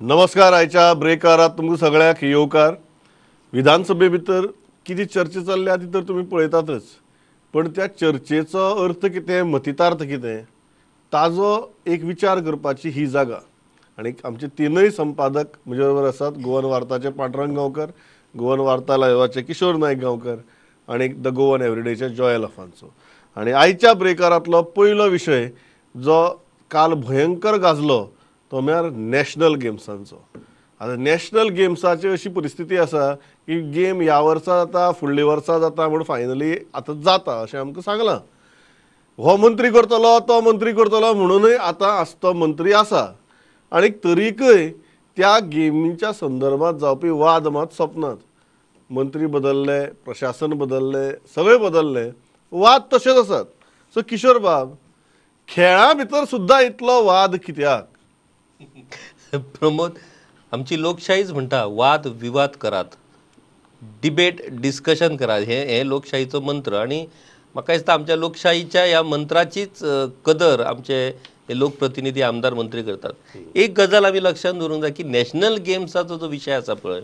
नमस्कार. आयच्या ब्रेकारात तुमकां सगळ्यांक येवकार. विधानसभे भितर कितें चर्चा चल्ल्या ती तर तुमी पळयतातच, पण त्या चर्चेचो अर्थ कितें, मतितार्थ कितें, ताजो एक विचार करपाची ही जागा. आनी आमचे तिनूय संपादक म्हजे बरोबर आसात. गोवन वार्ताचे पांडुरंग गांवकर, गोवन वार्ता लायवाचे किशोर नायक गांवकर आनी the Goan एवरीडेचे जॉयल अफान्सो. आनी आयच्या ब्रेकारांतलो पयलो विशय जो काल भयंकर गाजलो तो म्हळ्यार नॅशनल गेम्सांचो. आतां नॅशनल गेम्साची अशी परिस्थिती आसा की गेम ह्या वर्सा जाता, फुडल्या वर्सा जाता म्हूण फायनली आतां जाता अशें आमकां सांगलां. हो मंत्री करतलो, तो मंत्री करतलो म्हणूनय आतां आसतो मंत्री आसा. आनी तरीकय त्या गेमीच्या संदर्भात जावपी वाद मात सोंपनात. मंत्री बदलले, प्रशासन बदलले, सगळे बदलले, वाद तशेच आसात. सो किशोर बाब, खेळा भितर सुद्दां इतलो वाद कित्याक? प्रमोद, आमची लोकशाहीच म्हणटा वाद विवाद करात, डिबेट डिस्कशन करात, हे हे लोकशाहीचो मंत्र. आनी म्हाका दिसता आमच्या लोकशाहीच्या ह्या मंत्राचीच कदर आमचे हे लोकप्रतिनिधी, आमदार, मंत्री करतात. एक गजाल आमी लक्षांत दवरूंक जाय की नॅशनल गेम्साचो जो विशय आसा पळय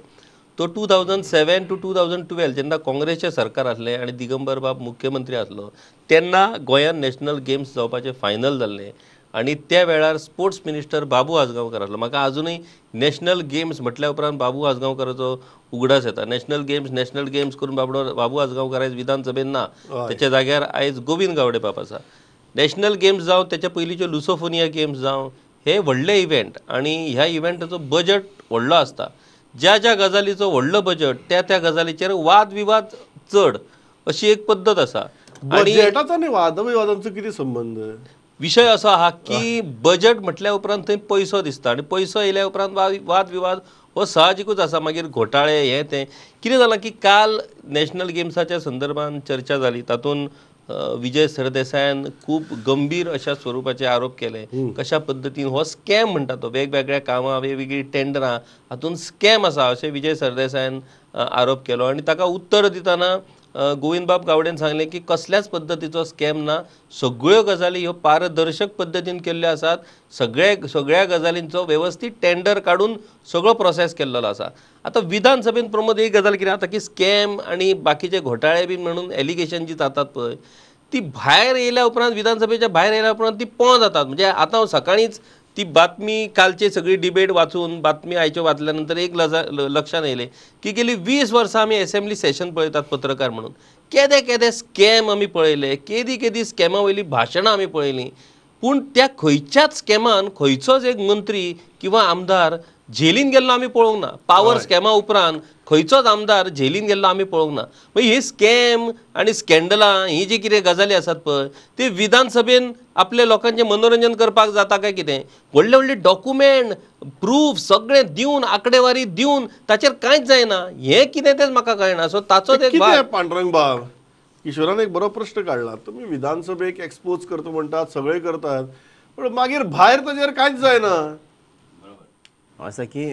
तो 2007 to 2012 जेन्ना काँग्रेसचें सरकार आसलें आनी दिगंबर बाब मुख्यमंत्री आसलो तेन्ना गोंयांत नॅशनल गेम्स जावपाचें फायनल जाल्लें. आनी त्या वेळार स्पोर्ट्स मिनिस्टर बाबू आजगांवकर आसलो. म्हाका आजुनूय नॅशनल गेम्स म्हटल्या उपरांत बाबू आजगांवकराचो उगडास येता. नॅशनल गेम्स नॅशनल गेम्स करून बाबू आजगांवकर आयज विधानसभेन ना, त्याच्या जाग्यार आयज गोविंद गावडे बाब आसा. नॅशनल गेम्स जावं, त्याच्या पयलींच्यो लुसोफोनिया गेम्स जावं, हे व्हडले इव्हेंट आनी ह्या इव्हेंटाचो बजट व्हडलो आसता. ज्या ज्या गजालीचो व्हडलो बजट त्या त्या गजालीचेर वादविवाद चड अशी एक पद्दत आसा. बजेटाचो आनी वादविवादांचो कितें संबंद? विशय असो आहा की बजट म्हटल्या उपरांत थंय पयसो दिसता आनी पयसो येयल्या उपरांत वादविवाद हो साहजिकूच आसा. मागीर घोटाळे हे तें कितें जालां की काल नॅशनल गेम्साच्या संदर्भात चर्चा जाली, तातूंत विजय सरदेसायान खूब गंभीर अशा स्वरुपाचे आरोप केले. कशा पद्दतीन हो स्कॅम म्हणटा तो, वेगवेगळ्या कामां, वेगवेगळीं टेंडरां हातूंत स्कॅम आसा अशें विजय सरदेसायान आरोप केलो. आनी ताका उत्तर दितना गोविंदबाब गावडेन सांगलें की कसल्याच पद्दतीचो स्कॅम ना, सगळ्यो गजाली ह्यो पारदर्शक पद्दतीन केल्ल्यो आसात, सगळ्या गजालींचो वेवस्थीत टेंडर काडून सगळो प्रोसेस केल्लो आसा. आतां विधानसभेन प्रमोद एक गजाल कितें जाता की स्कॅम आनी बाकीचे घोटाळे बी म्हणून एलिगेशन जी जातात पळय ती भायर येयल्या उपरांत, विधानसभेच्या भायर येयल्या उपरांत ती पोंव जातात. म्हणजे आतां हांव सकाळींच ती बातमी, कालची सगळी डिबेट वाचून बातमी आयच्यो वाचल्या नंतर एक लक्षांत येयलें की गेली 20 वर्सां आमी एसेंब्ली सेशन पळयतात पत्रकार म्हणून, केदे केदे स्कॅम आमी पळयले, केदी केदी स्कॅमा वयली भाशणां आमी पळयलीं, पूण त्या खंयच्याच स्कॅमान खंयचोच एक मंत्री किंवा आमदार झेलीन गेल्लो आमी पळोवंक ना. पावर स्कॅमा उपरांत खंयचोच आमदार झेलीन गेल्लो आमी पळोवंक ना. मागीर ही स्कॅम आनी स्कॅन्डलां ही जी कितें गजाली आसात पळय ती विधानसभेन आपल्या लोकांचें मनोरंजन करपाक जाता काय कितें? व्हडले व्हडले डॉक्युमेंट, प्रूफ सगळें दिवन, आंकडेवारी दिवन ताचेर कांयच जायना. हें कितें तेंच म्हाका कळना. सो ताचोच एक भाग. पांडुरंग बाब, किशोरान एक बरो प्रश्न काडला. तुमी विधानसभेक एक्सपोज करता म्हणटात, सगळे करतात, पण मागीर भायर ताचेर कांयच जायना. असं की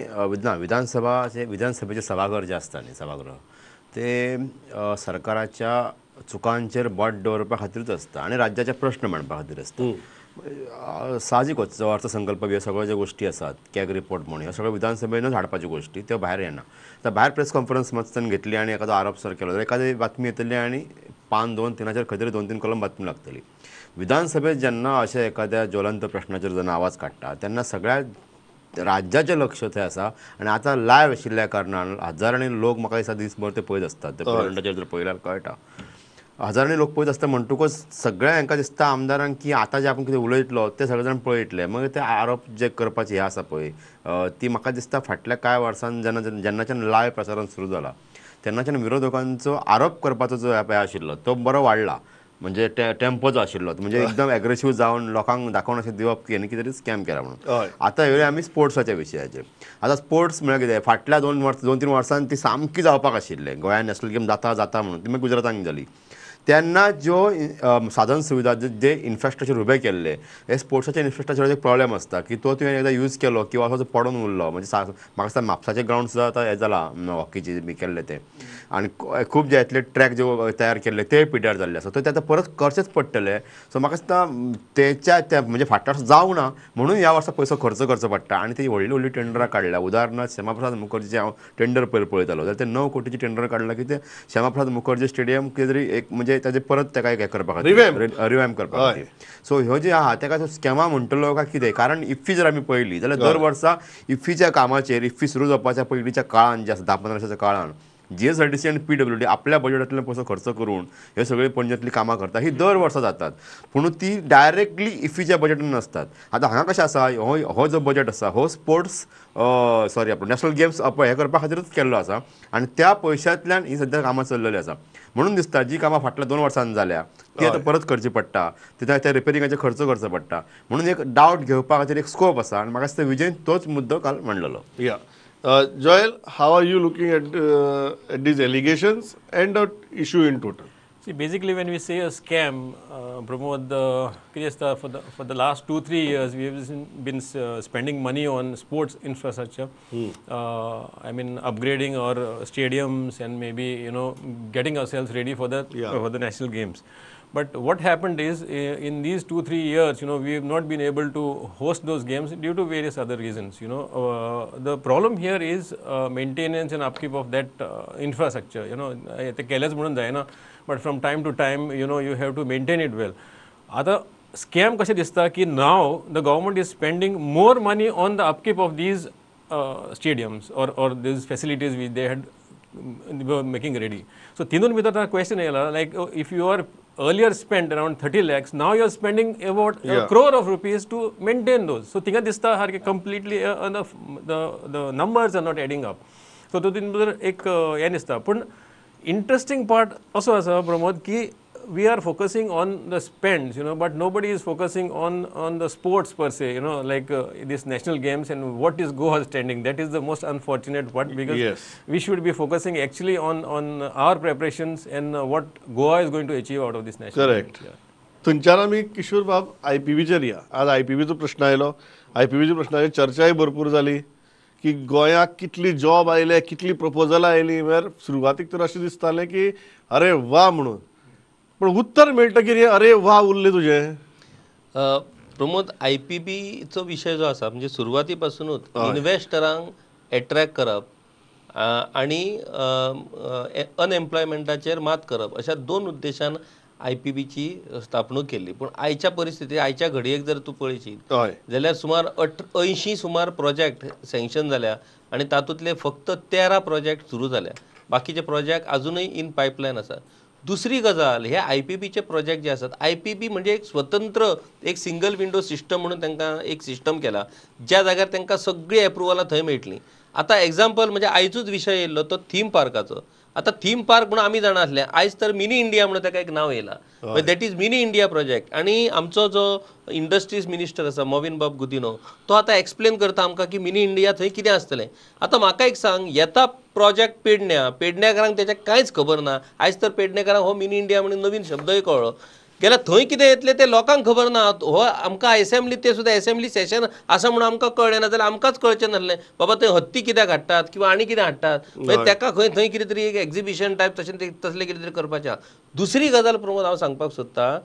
ना, विधानसभा जे विधानसभेचे सभाघर जे आसता न्ही, सभागृह ते सरकाराच्या चुकांचेर बोट दवरपा खातीरूच आसता आनी राज्याचे प्रश्न मांडपा खातीर आसता. साहजिकूच अर्थसंकल्प बी सगळ्यो ज्यो गोश्टी आसात, कॅग रिपोर्ट म्हण, ह्यो सगळ्यो विधानसभेनूच हाडपाच्यो गोश्टी, त्यो भायर येना. आतां भायर प्रेस कॉन्फरन्स मातसान घेतली आनी एखादो आरोप सर केलो जाल्यार एखादी बातमी येतली आनी पान 2-3 खंय तरी 2-3 कॉलम बातमी लागतली. विधानसभेत जेन्ना अशें एखाद्या ज्वलंत प्रश्नाचेर जेन्ना आवाज काडटा तेन्ना सगळ्या राज्याचें लक्ष थंय आसा आनी आतां लायव्ह आशिल्ल्या कारणान हजारांनी लोक म्हाका दिसता दीसभर ते पळयत आसतात. ते प्रेसिडेंटाचेर जर पळयल्यार कळटा हजारांनी लोक पळयत आसता. म्हणटकूच सगळ्या हांकां दिसता आमदारांक की आतां जें आपूण कितें उलयतलो ते सगळे जाण पळयतले. मागीर ते आरोप जे करपाचे हे आसा पळय ती म्हाका दिसता फाटल्या कांय वर्सान जेन्ना जेन्नाच्यान लायव्ह प्रसारण सुरू जाला तेन्नाच्यान विरोधकांचो आरोप करपाचो जो हें आशिल्लो तो बरो वाडला. म्हणजे टेम्पो जो आशिल्लो म्हणजे एकदम एग्रेसीव जावन लोकांक दाखोवन अशें दिवप की हेणी कितें तरी स्कॅम केला म्हणून. आतां येवया आमी स्पोर्ट्साच्या विशयाचेर. आतां स्पोर्ट्स म्हळ्यार कितें, फाटल्या 2-3 वर्सांन ती सामकी जावपाक आशिल्लें गोंयांत नॅशनल गेम जाता जाता म्हणून, ती मागीर गुजरातान जाली. तेन्ना ज्यो साधन सुविधा जे इन्फ्रास्ट्रक्चर उबें केल्ले हे स्पोर्ट्साचे इन्फ्रास्ट्रक्चराचे प्रॉब्लेम आसता की तो तुवें एकदां यूज केलो किंवा असो पडून उरलो म्हणजे म्हाका दिसता म्हापसाचे ग्रावंड सुद्दां आतां हें जालां हॉकीचे बी केल्ले ते आनी खूब जे एथलीट ट्रॅक जे तयार केल्ले ते पिड्ड्यार जाल्ले आसा, सो ते आतां परत करचेच पडटले. सो म्हाका दिसता तेच्या त्या म्हणजे फाटल्या वर्सा जावंक ना म्हणून ह्या वर्सा पयसो खर्च करचो पडटा आनी ती व्हडली व्हडली टेंडरां काडल्या. उदाहरणार्थ श्यामाप्रसाद मुखर्जीचे हांव टेंडर पयर पळयतालो जाल्यार ते 9 कोटीचे टेंडर काडला की ते श्यामाप्रसाद मुखर्जी स्टेडियम कितें तरी एक म्हणजे ताजे परत ताका हें करपा खातीर रिवॅम्प करपा खातीर. सो ह्यो जे आहा ताका स्कॅमा म्हणटलो काय कितें, कारण इफ्फी जर आमी पळयली जाल्यार दर वर्सा इफ्फीच्या कामाचेर इफ्फी सुरू जावपाच्या पयलींच्या काळान जे आसा 10-15 वर्साच्या काळान GSRTC आनी PWD आपल्या बजेटांतल्यान पयसो खर्च करून हे सगळे पणजेंतली कामां करता, ही दर वर्सा जातात, पूण ती डायरेक्टली इफ्फीच्या बजेटान नासतात. आतां हांगा कशें आसा, हो जो बजेट आसा हो स्पोर्ट्स सॉरी आपलो नॅशनल गेम्स हे करपा खातीरूच केल्लो आसा आनी त्या पयशांतल्यान ही सद्या कामां चल्लेली आसा. म्हणून दिसता जी कामां फाटल्या 2 वर्सांनी जाल्या ती आतां परत करची पडटा, तितून त्या रिपेरिंगाचे खर्च करचो पडटा, म्हणून एक डावट घेवपा खातीर एक स्कोप आसा आनी म्हाका दिसता विजयन तोच मुद्दो काल मांडलेलो. या Joel, how are you looking at these allegations and the issue in total? See, basically when we say a scam, Pramod, for the last 2-3 years, we have been spending money on sports infrastructure. I mean, upgrading our stadiums and maybe, you know, getting ourselves ready for the, for the national games. But what happened is, in these 2-3 years, you know, we have not been able to host those games due to various other reasons. You know, the problem here is maintenance and upkeep of that infrastructure. You know, ते केलेच म्हणून जायना, but from time to time, you know, you have to maintain it well. आतां scam कशें दिसता की now the government is spending more money on the upkeep of these stadiums or these facilities which they had were making ready. So तिनून भितर ताका question येयला, like if you are earlier spent around 30 lakhs, now you are spending about a crore of rupees to maintain those. So थिंगा दिसता सारकें completely the numbers are not adding up. So तितून भितर एक हें दिसता. पूण इंट्रस्टींग पार्ट असो आसा प्रमोद की we are focusing on the spends, you know, but nobody is focusing on the sports per se, you know, like this national games and what is Goa standing. That is the most unfortunate part, because we should be focusing actually on our preparations and what Goa is going to achieve out of this national Correct. Games. Yeah. थंयच्यान आमी किशोर बाब IPBचेर या. आज IPBचो प्रश्न आयलो, IPBच्या प्रश्नाचेर चर्चाय भरपूर जाली की गोंयाक कितली जॉब आयले, कितली प्रपोजलां आयली. म्हळ्यार सुरवातीक तर अशें दिसतालें की अरे वा म्हणून, पण उत्तर मेळटकीर हें अरे वा उरलें तुजें. प्रमोद, IPBचो विशय जो आसा म्हणजे सुरवाती पासुनूच इन्वेस्टरांक एट्रॅक्ट करप आनी अनएम्प्लॉयमेंटाचेर मात करप अशा 2 उद्देशान IPBची स्थापणूक केल्ली. पूण आयच्या परिस्थितीत, आयच्या घडयेक जर तूं पळयशीत जाल्यार सुमार 80 सुमार प्रोजेक्ट सँक्शन जाल्या आनी तातूंतले फक्त 13 प्रोजेक्ट सुरू जाल्या, बाकीचे प्रोजेक्ट आजुनूय इन पायपलायन आसा. दुसरी गजाल, हे IPBचे प्रोजेक्ट जे आसात, IPB म्हणजे एक स्वतंत्र एक सिंगल विंडो सिस्टम म्हणून तांकां एक सिस्टम केला ज्या जाग्यार तांकां सगळीं एप्रुवलां थंय मेळटलीं. आतां एग्जाम्पल म्हणजे आयजूच विशय येयल्लो तो थीम पार्काचो. आतां थीम पार्क म्हणून आमी जाणा आसले, आयज तर मिनी इंडिया म्हणून ताका एक नांव येयलां, that is mini India project. आनी आमचो जो इंडस्ट्रीज मिनिस्टर आसा मोविन बाब गुदिनो, तो आतां एक्सप्लेन करता आमकां की मिनी इंडिया थंय कितें आसतलें. आतां म्हाका एक सांग, येता प्रोजेक्ट पेडण्या, पेडण्याकारांक तेचें कांयच खबर ना. आयज तर पेडणेकारांक हो मिनी इंडिया म्हणून नवीन शब्दय कळ्ळो, गेल्यार थंय कितें येतलें तें लोकांक खबर ना. हो आमकां एसेंब्ली, ते सुद्दां एसेंब्ली सेशन आसा म्हणून आमकां कळ्ळें ना, जाल्यार आमकांच कळचें नासलें बाबा थंय हत्ती कित्याक हाडटात किंवा आनी कितें हाडटात. मागीर ताका खंय थंय कितें तरी एक एग्जिबिशन टायप तशें तसलें कितें तरी करपाचें आसा. दुसरी गजाल प्रमोद हांव सांगपाक सोदता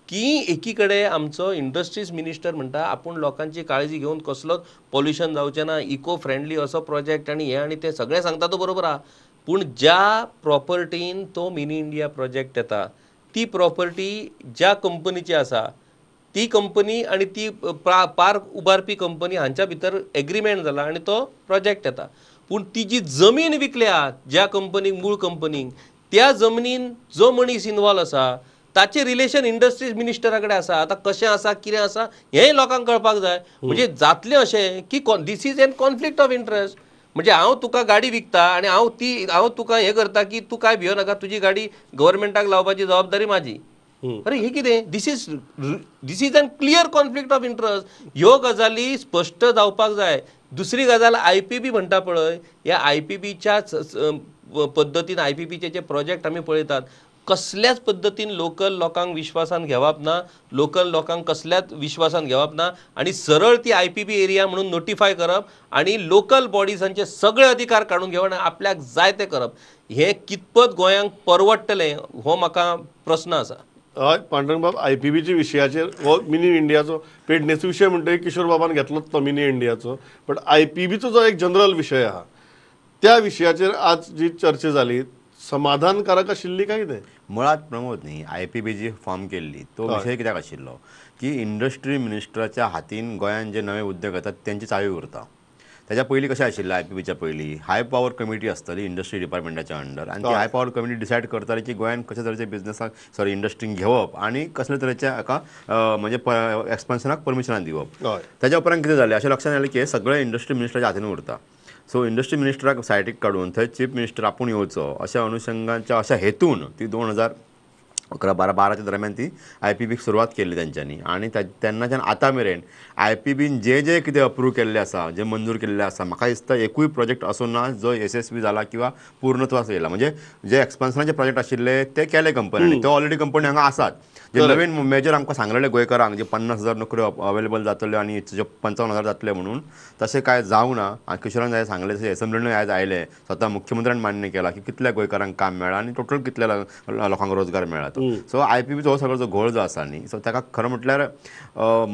की एकी कडेन आमचो इंडस्ट्रीज मिनिस्टर म्हणटा आपूण लोकांची काळजी घेवन कसलोच पॉल्युशन जावचें ना, इको फ्रेंडली असो प्रोजेक्ट आनी हें आनी तें सगळें सांगता तो बरोबर आहा, पूण ज्या प्रॉपर्टीन तो मिनी इंडिया प्रोजेक्ट येता ती प्रॉपर्टी ज्या कंपनीची आसा ती कंपनी आनी ती पार्क उबारपी कंपनी हांच्या भितर एग्रीमेंट जाला आनी तो प्रोजेक्ट येता. पूण ती जी जमीन विकल्या ज्या कंपनीक, मूळ कंपनीक, त्या जमनीन जो मनीस इनवॉल्व आसा ताचें रिलेशन इंडस्ट्रीज मिनिस्टरा कडेन आसा. आतां कशें आसा कितें आसा हेंय लोकांक कळपाक जाय. म्हणजे जातलें अशें की this is an conflict of interest. म्हणजे हांव तुका गाडी विकता आनी हांव तुका हें करता की तूं कांय भियो नाका, तुजी गाडी गव्हर्मेंटाक लावपाची जबाबदारी म्हाजी. अरे हे कितें, this is an clear conflict of interest. ह्यो गजाली स्पश्ट जावपाक जाय. दुसरी गजाल IPB म्हणटा पळय, ह्या IPBच्या पद्दतीन IPBचे जे प्रोजेक्ट आमी पळयतात, कसल्याच पद्दतीन लोकल लोकांक विश्वासान घेवप ना, लोकल लोकांक कसल्याच विश्वासान घेवप ना आनी सरळ ती IPB area म्हणून नोटिफाय करप आनी लोकल बॉडीजांचे सगळे अधिकार काडून घेवप आनी आपल्याक जाय ते करप, हें कितपत गोंयांक परवडटलें हो म्हाका प्रस्न आसा. हय पांडुरंग बाब, IPBच्या विशयाचेर हो मिनी इंडियाचो पेडणेचो विशय म्हणटकीर किशोर बाबान घेतलोच तो मिनी इंडियाचो, बट IPBचो जो एक जनरल विशय आहा त्या विशयाचेर आज जी चर्चा जाली समाधानकारक आशिल्ली काय कितें? मुळात प्रमोद न्ही IPB जी फॉर्म केल्ली तो विशय कित्याक आशिल्लो की इंडस्ट्री मिनिस्टराच्या हातीन गोंयांत जे नवे उद्योग येतात तेंची चावी उरता. त्याच्या पयलीं कशें आशिल्लें IPBच्या पयलीं हाय पावर कमिटी आसतली इंडस्ट्री डिपार्टमेंटाच्या अंडर आनी ती हाय पावर कमिटी डिसायड करताली की गोंयांत कशे तरेचे बिजनसाक सॉरी इंडस्ट्रींक घेवप आनी कसले तरेच्या हाका म्हणजे एक्सपान्शनाक परमिशनां दिवप. त्याच्या उपरांत कितें जालें अशें लक्षांत आयलें की सगळें इंडस्ट्री मिनिस्टराच्या हातीन उरता. सो इंडस्ट्री मिनिस्टराक सायडीक काडून थंय चीफ मिनिस्टर आपूण येवचो अशा अनुशंगाच्या अशा हेतून ती 2011-12 दरम्यान ती IPBक सुरवात केल्ली तेंच्यांनी आनी तेन्नाच्यान आतां मेरेन IPBन जे जे कितें अप्रूव केल्ले आसा, जे मंजूर केल्ले आसा, म्हाका दिसता एकूय प्रोजेक्ट असो ना जो यशस्वी जाला किंवा पूर्णत्वास येयला. म्हणजे जे एक्सपान्शनाचे प्रोजेक्ट आशिल्ले ते केले कंपन्यांनी, ते ऑलरेडी कंपनी हांगा आसात. जे नवीन मेजर आमकां सांगलेले गोंयकारांक जे 50,000 नोकऱ्यो अवेलेबल जातल्यो आनी जे 55,000 जातले म्हणून, तशें कांय जावंक ना. आनी किशोरान जाय सांगलें तशें एसेंब्लीनूय आयज आयलें, स्वता मुख्यमंत्र्यान मान्य केलां की कितल्या गोंयकारांक काम मेळ्ळां आनी टोटल कितल्या लोकांक रोजगार मेळ्ळा. सो IPBचो हो सगळो जो घोळ जो आसा न्ही, सो ताका खरें म्हटल्यार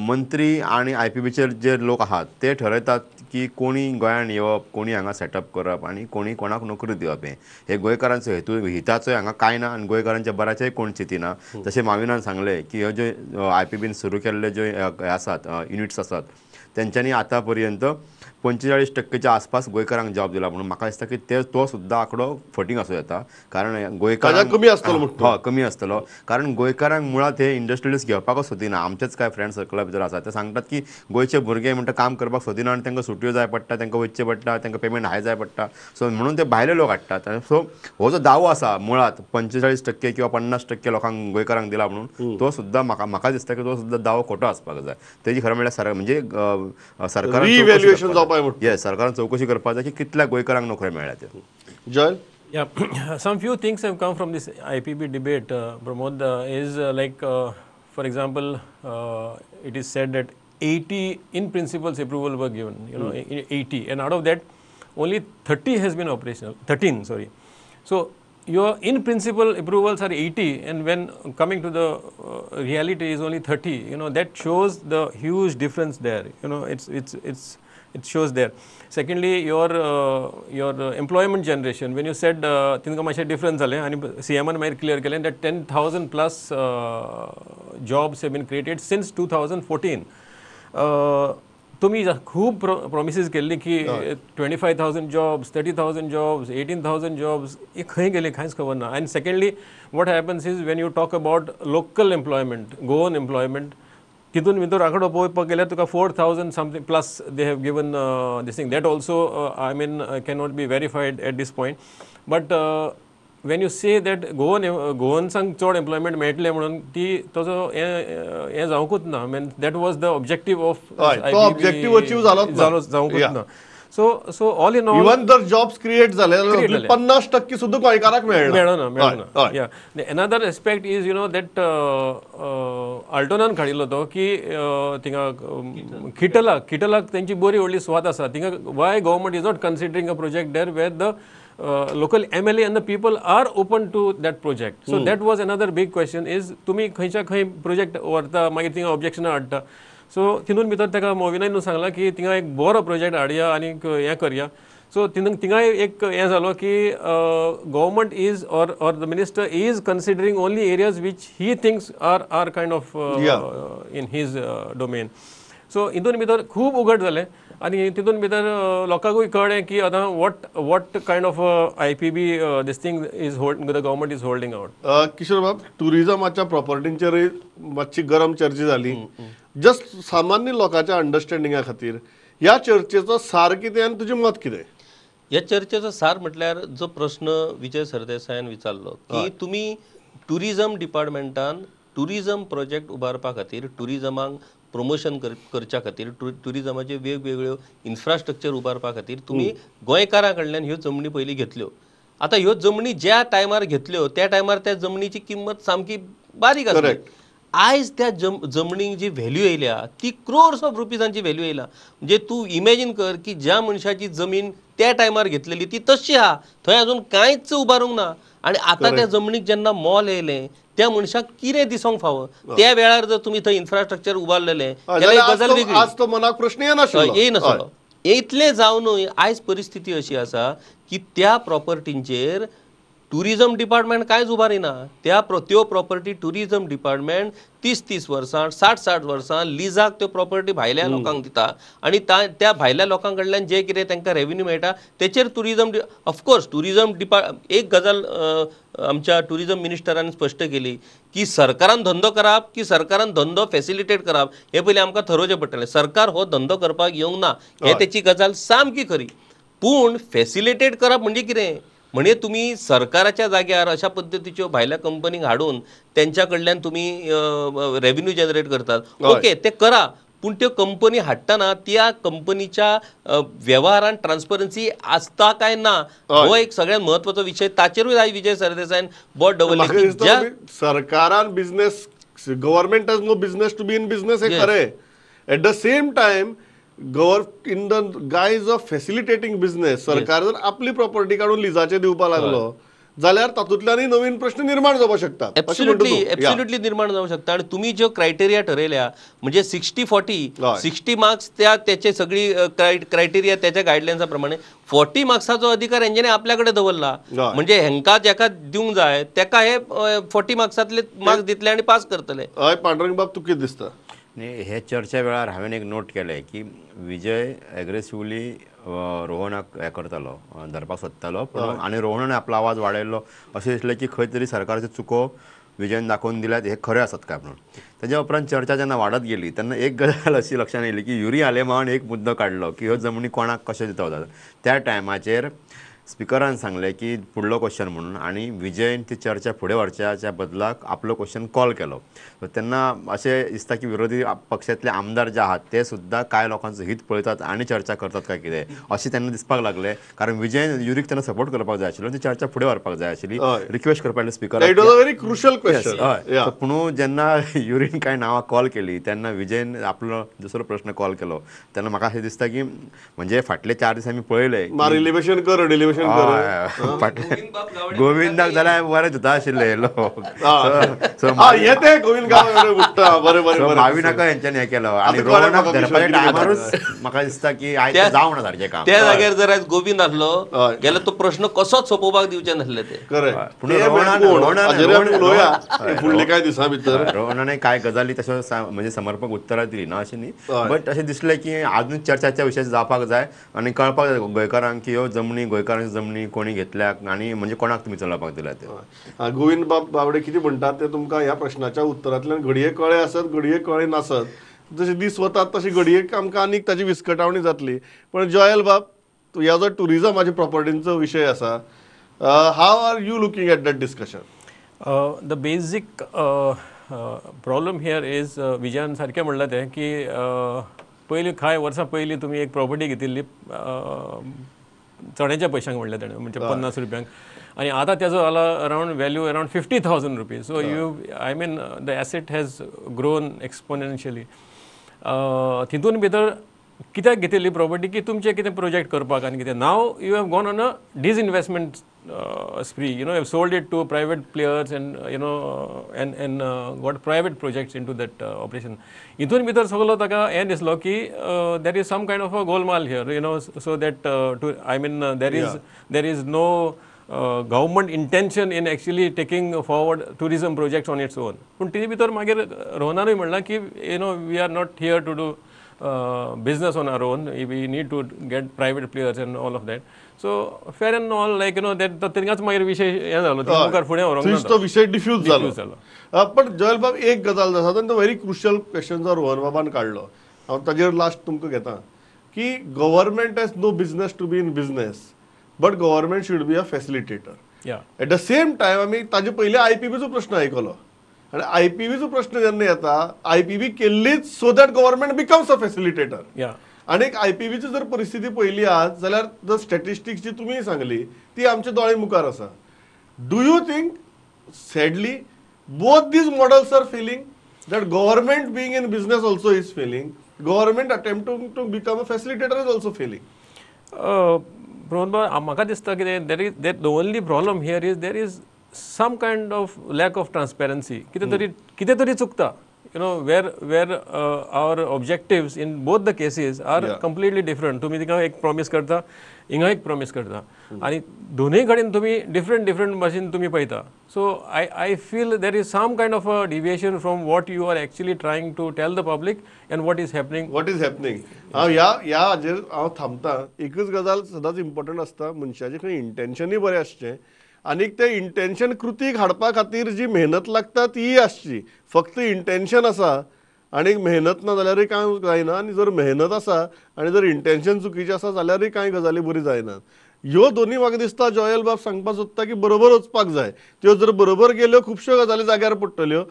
मंत्री आनी IPBचेर जे लोक आहात ते ठरयतात की कोणी गोंयांत येवप, कोणी हांगा सेटअप करप आनी कोणी कोणाक नोकरी दिवप. हे गोंयकारांचो हेतू हिताचोय हांगा कांय ना आनी गोंयकारांच्या बऱ्याचेय कोण चिंतिना. तशें माविनान सांगलें की ह्यो ज्यो IPBन सुरू केल्ले ज्यो हे आसात युनिट्स आसात तेंच्यांनी आतां पर्यंत 45% आसपास गोंयकारांक जॉब दिला म्हणून म्हाका दिसता की ते तो सुद्दां आंकडो फटींग आसूं येता, कारण गोंयकारांक कमी आसतलो. हय कमी आसतलो, कारण गोंयकारांक मुळांत हे इंडस्ट्रियलिस्ट घेवपाकच सोदिना. आमचेच कांय फ्रेंड सर्कला भितर आसा ते सांगतात की गोंयचे भुरगे म्हणटा काम करपाक सोदिना आनी तांकां सुटयो जाय पडटा, तांकां वचचें पडटा, तांकां पेमेंट हाय जाय पडटा, सो म्हणून ते भायले लोक हाडटात. सो हो जो दावो आसा मुळांत 45% किंवा 50% लोकांक गोंयकारांक दिला म्हणून, तो सुद्दां म्हाका म्हाका दिसता की तो सुद्दां दावो खोटो आसपाक जाय. तेजी खरें म्हणल्यार म्हणजे सरकारान येस सरकारान चौकशी करपाक जाय की कितल्या गोंयकारांक नोकऱ्यो मेळ्ळ्या त्यो. Joel? Yeah, some few things have come from this IPB debate, Pramod, is like, for example, it is said that 80 in principles approval were given, you know, 80, and out of that only 30 has been operational, 13, sorry. So your in principle approvals are 80, and when coming to the reality is only 30, you know, that shows the huge difference there, you know, it shows there. Secondly, your employment generation, when you said tinka मातशें difference जालें आनी CM मागीर clear केलें that 10,000 plus jobs have been created since 2014. तुमी खूब promises केल्ली की 25,000 jobs, 30,000 jobs, 18,000 jobs, हे खंय गेले कांयच खबर ना. And secondly, what happens is when you talk about local employment, Goan employment, तितून भितर आंकडो पळोवपाक गेल्यार तुका 4,000 something plus they have given this thing. That also I mean cannot be verified at this point. But when you say that Goan गोवन्सांक चड employment मेळटलें म्हणून ती ताजो हें जावंकूच ना. Mean that was the objective of objective achieve जालो जावंकूच ना. So all in all, even जर जॉब्स क्रिएट जाले 50% सुद्दां गोंयकाराक मेळना मेळना. Yeah, another aspect is you know that आल्टोनान काडिल्लो तो की थिंगा किटलाक किटलाक तेंची बरी व्हडली सुवात आसा, थिंगा why government is not considering a project there where the local MLA and the people are open to that project. So that was another big question is तुमी खंयच्या खंय प्रोजेक्ट व्हरता मागीर थिंगा ऑब्जेक्शनां हाडटा. सो तितून भितर ताका मोविनान सांगलां की थिंगा एक बरो प्रोजेक्ट हाडया आनी हें करया. सो थिंगाय एक हें जालो की government is or the minister is considering only areas which he thinks are kind of in his domain. So हितून भितर खूब उगड जालें आनी तितून भितर लोकांकूय कळ्ळें की आतां what kind of IPB this thing is hold the government is holding out. Kishore बाब, टुरिजमाच्या प्रॉपर्टींचेरय मातशी गरम चर्चा जाली. जस्ट सामान्य लोकांच्या अंडरस्टँडिंगा खातीर ह्या चर्चेचो सार कितें आनी तुजें मत कितें? ह्या चर्चेचो सार म्हटल्यार जो प्रश्न विजय सरदेसायान विचारलो की तुमी टुरिजम डिपार्टमेंटान टुरिजम प्रोजेक्ट उबारपा खातीर, टुरिजमाक प्रमोशन करच्या खातीर, टुरिजमाचे वेगवेगळ्यो इन्फ्रास्ट्रक्चर उबारपा खातीर तुमी गोंयकारां कडल्यान ह्यो जमनी पयलीं घेतल्यो. आतां ह्यो जमनी ज्या टायमार घेतल्यो त्या टायमार त्या जमनीची किंमत सामकी बारीक आसली. आयज त्या जमनीक जी व्हॅल्यू येयल्या ती क्रोर्स ऑफ रुपीजांची व्हॅल्यू येयल्या. म्हणजे तूं इमॅजीन कर की ज्या मनशाची जमीन त्या टायमार घेतलेली ती तशी आहा, थंय अजून कांयच उबारूंक ना आनी आतां त्या जमनीक जेन्ना मोल येयलें त्या मनशाक कितें दिसोंक फावो. त्या वेळार जर तुमी थंय इन्फ्रास्ट्रक्चर उबारलेलें जाल्यार गजाल वेगळी, आज तो मनाक प्रश्न येनासलो. इतलें जावनूय आयज परिस्थिती अशी आसा की त्या प्रॉपर्टींचेर टुरिजम डिपार्टमेंट कांयच उबारिना. त्यो प्रॉपर्टी टुरिजम डिपार्टमेंट 30-30 वर्सां 60-60 वर्सां लिजाक त्यो प्रॉपर्टी भायल्या लोकांक दिता आनी त्या भायल्या लोकां कडल्यान जे कितें तांकां रेवेन्यू मेळटा तेचेर टुरिजम ऑफकोर्स टुरिजम एक गजाल आमच्या टुरिजम मिनिस्टरान स्पश्ट केली की सरकारान धंदो करप की सरकारान धंदो फेसिलिटेट करप हें पयलीं आमकां थरोवचें पडटलें. सरकार हो धंदो करपाक येवंक ना हें तेची गजाल सामकी खरी, पूण फेसिलिटेट करप म्हणजे कितें, म्हणजे तुमी सरकाराच्या जाग्यार अशा पद्दतीच्यो भायल्या कंपनीक हाडून तेंच्या कडल्यान तुमी रेवेन्यू जनरेट करतात. ओके ते करा, पूण त्यो कंपनी हाडटना त्या कंपनीच्या वेव्हारान ट्रान्सपरन्सी आसता काय ना हो एक सगळ्यात म्हत्वाचो विशय. ताचेरूय आयज विजय सरदेसायान बोट दवरलें. सरकारान business, government has no business to be in business हें खरें. At the same time in the guise of facilitating business सरकार जर आपली प्रॉपर्टी काडून लिजाचे दिवपाक लागलो जाल्यार तातूंतल्यानय नवीन प्रश्न निर्माण जावपाक शकता. एब्सोल्युटली एब्सोल्युटली निर्माण जावंक शकता. आनी तुमी ज्यो क्रायटेरिया ठरयल्या म्हणजे 60-40 60 मार्क्स त्या तेचे सगळी क्रायटेरिया त्याच्या गायडलायन्सा प्रमाणे 40 मार्क्साचो अधिकार हेंच्यांनी आपल्या कडेन दवरला. म्हणजे हेंकां जेका दिवंक जाय तेका हे 40 मार्क्सांतले मार्क्स दितले आनी पास करतले. हय पांडुरंग बाब, तुका कितें दिसता? न्ही, हे चर्चे वेळार हांवें एक नोट केलें की विजय एग्रेसिवली रोहनाक हें करतालो, धरपाक सोदतालो, पूण आनी रोहनान आपलो आवाज वाडयलो अशें दिसलें की खंय तरी सरकाराच्यो चुको विजयन दाखोवन दिल्यात हे खरें आसत काय म्हणून. तेज्या उपरांत चर्चा जेन्ना वाडत गेली तेन्ना एक गजाल अशी लक्षांत येयली की युरी आलेमांवान एक मुद्दो काडलो की ह्यो जमनी कोणाक कशें दिता वता. त्या टायमाचेर स्पिकरान सांगलें की फुडलो क्वेश्चन म्हणून आनी विजयन ती चर्चा फुडें व्हरच्याच्या बदलाक आपलो क्वेश्चन कॉल केलो. तेन्ना अशें दिसता की विरोधी पक्षांतले आमदार जे आहात ते सुद्दां कांय लोकांचो हित पळयतात आनी चर्चा करतात काय कितें अशें तेन्ना दिसपाक लागलें. कारण विजयन युरीक तेन्ना सपोर्ट करपाक जाय आशिल्लो, ती चर्चा फुडें व्हरपाक जाय आशिल्ली, रिक्वेस्ट करपाक स्पिकर. Very crucial question. हय, पूण जेन्ना युरीन कांय नांवां कॉल केली तेन्ना विजयन आपलो दुसरो प्रश्न कॉल केलो. तेन्ना म्हाका अशें दिसता की म्हणजे फाटले 4 दीस आमी पळयले गोविंदाक जाल्यार बरें धुता आशिल्ले लोक, भाविनाका हेंच्यांनी हें केलो आनी रोहनाक धरपाच्या टायमारूच म्हाका दिसता की आयज जावना सारकें काम. त्या जाग्यार जर आयज गोविंद आसलो जाल्यार तो प्रश्न कसोच सोंपोवपाक दिवचे नासले ते. पूण रोहनान कांय गजाली तश्यो म्हणजे समर्पक उत्तरां दिली ना अशें न्ही, बट अशें दिसलें की आजून चर्चाच्या विशय जावपाक जाय आनी कळपाक जाय गोंयकारांक की ह्यो जमनी गोंयकारांच्यो जमनी कोणी घेतल्या आनी म्हणजे कोणाक तुमी चलोवपाक दिल्या त्यो. गोविंद बाब बावडे कितें म्हणटात ते तुमकां ह्या प्रश्नाच्या उत्तरांतल्यान घडये कळ्ळें आसत, घडये कळ्ळें नासत. जशे दीस वतात तशी घडये आमकां आनीक ताची विस्कटावणी जातली. पण जॉयल बाब, ह्या जो टुरिजमाच्या प्रॉपर्टींचो विशय आसा, how are you looking at that discussion? The basic problem here is विजयान सारकें म्हणलां तें की पयलीं कांय वर्सां पयलीं तुमी एक प्रॉपर्टी घेतिल्ली चण्याच्या पयशांक म्हणलें तेणें, म्हणजे 50 रुपयांक, आनी आतां तेजो जाला around value around 50,000 rupees. So you I mean the asset has grown exponentially. तितून भितर कित्याक घेतिल्ली प्रॉपर्टी की तुमचें कितें प्रोजेक्ट करपाक आनी कितें. Now you have gone on a disinvestment spree, you know, have sold it to private players and you know and got private projects into that operation. हितून भितर सगलो ताका हें दिसलो की there is some kind of a golmaal here, you know, so that to I mean there is no government intention in actually taking forward tourism projects on its own. पूण तेजे भितर मागीर रोहनानूय म्हणलां की you know we are not here to do business on our own, we need to get private players and all of that. So fair and all, like you know that तेंकाच मागीर विशय हें जालो, मुखार फुडें व्हरूंक ना, तो विशय डिफ्यूज जालो. पण जॉयल बाब, एक गजाल आसा, तो व्हेरी क्रुशियल क्वेश्चन जो रोहन बाबान काडलो, हांव ताजेर लास्ट तुमकां घेता की government has no business to be in business, but government should be a facilitator. At the same time आमी ताजे पयलीं आयपीबीचो प्रश्न आयकलो आनी आयपीबीचो प्रश्न जेन्ना येता, IPB केल्लीच so that government becomes a facilitator. आनी एक आयपीबीची जर परिस्थिती पळयली आज जाल्यार the statistics जी तुमी सांगली ती आमच्या दोळे मुखार आसा. Do you think sadly both these models are failing, that government being in business also is failing, government attempting to become a facilitator is also failing? Pramod, म्हाका दिसता कितें, there is the only problem here is there is some kind of lack of transparency. कितें तरी चुकता, you know, where our objectives in both the cases are completely different. तुम्ही तिका एक promise करता, हिंगा एक प्रॉमिस करता, आनी दोनूय कडेन तुमी डिफरंट डिफरंट भाशेन तुमी पळयता. So I feel there is some kind of a deviation from what you are actually trying to tell the public and what is happening. What is happening. हांव ह्या ह्या हाजेर हांव थांबता. एकूच गजाल सदांच इम्पॉर्टंट आसता, मनशाचें खंय इंटेन्शनूय बरें आसचें आनीक तें इंटेन्शन कृतीक हाडपा खातीर जी मेहनत लागता तीय आसची. फक्त इंटेन्शन आसा आनी मेहनत ना जाल्यारूय कांय जायना, आनी जर मेहनत आसा आनी जर इंटेन्शन चुकीचें आसा जाल्यारूय कांय गजाली बऱ्यो जायनात. ह्यो दोनूय म्हाका दिसता जॉयल बाब सांगपाक सोदता की बरोबर वचपाक जाय. त्यो जर बरोबर गेल्यो खुबश्यो गजाली जाग्यार पडटल्यो.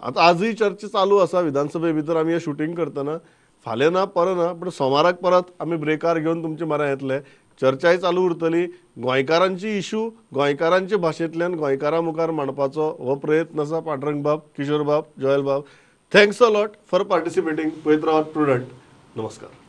आतां आजूय चर्चा चालू आसा विधानसभे भितर, आमी हें शुटींग करतना, फाल्यां ना परत ना, पूण सोमाराक परत आमी ब्रेकार घेवन तुमचे म्हऱ्यांत येतले. चर्चाय चालू उरतली. गोंयकारांची इशू गोंयकारांचे भाशेंतल्यान गोंयकारां मुखार मांडपाचो हो प्रयत्न आसा. पांडुरंग बाब, किशोर बाब, जॉयल बाब, thanks a lot for participating. पळयत रावात प्रुडंट. नमस्कार.